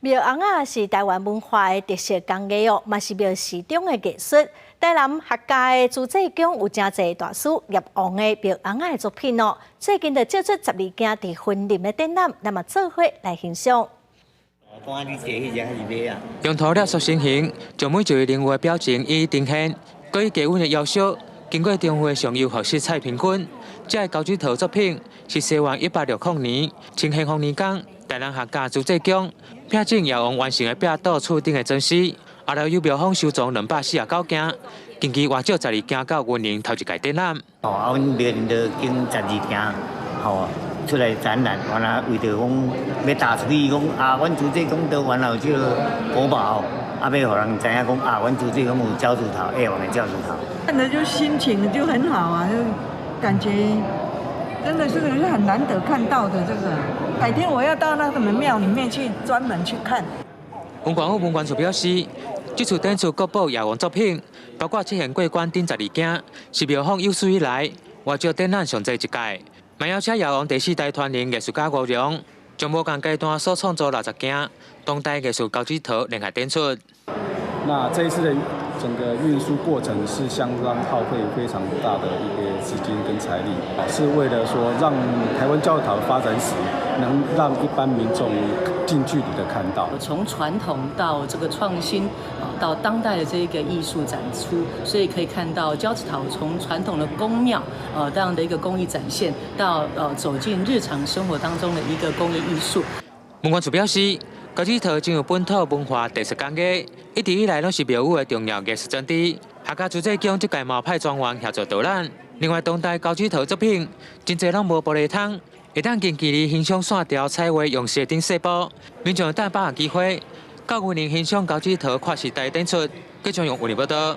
廟尪仔是台灣文化的特色工藝哦，嘛是廟寺中的藝術。台南客家的慈濟宮有誠濟大師葉王的廟尪仔的作品哦。最近就借出十二件佇雲林的展覽，咱嘛做伙來欣賞。用塗料塑成形，將每一個人物的表情一一呈現，閣以低溫的窯燒，經過中會上釉學習蔡平君，這个交趾陶作品是西元1860年，清咸豐年間，台南客家慈濟宮聘請葉王完成的壁桌厝頂的裝飾，後來由廟方收藏249件，近期挖借十二件到雲林頭一屆展覽。哦，啊，阮廟裡就揀十二件，吼，出來展覽，原來為著講欲踏出去講啊，阮慈濟宮都原來有這个國寶，啊，欲予人知影講啊，阮慈濟宮有交趾陶，葉王的交趾陶。看的就心情就很好啊，就感覺真的是很難得看到的這個。改天我要到那個廟裡面去專門去看。文管府文管處表示，這次展出國寶葉王作品，包括七賢過關等十二件，是廟方有史以來挖借展覽上濟一屆。嘛邀請葉王第四代傳人藝術家吳榮，將無仝階段所創作60件當代藝術交趾陶聯合展出。那這一次的整個運輸過程是相當耗費非常大的一個資金跟財力，是為了說讓台灣交趾陶的發展史能讓一般民眾近距離的看到。從傳統到這個創新，啊，到當代的這個藝術展出，所以可以看到交趾陶從傳統的宮廟，這樣的一個工藝展現，到走進日常生活當中的一個工藝藝術。文管處表示，交趾陶真有本土文化特色工藝，一直以來攏是廟宇的重要藝術裝置。客家慈濟宮這屆嘛派專員協助導覽。另外，當代交趾陶作品真濟攏無玻璃窗，會當近距離欣賞線條、彩畫、用色等細部。民眾會當把握機會，到雲林欣賞交趾陶跨時代展出。繼續用雲林報道。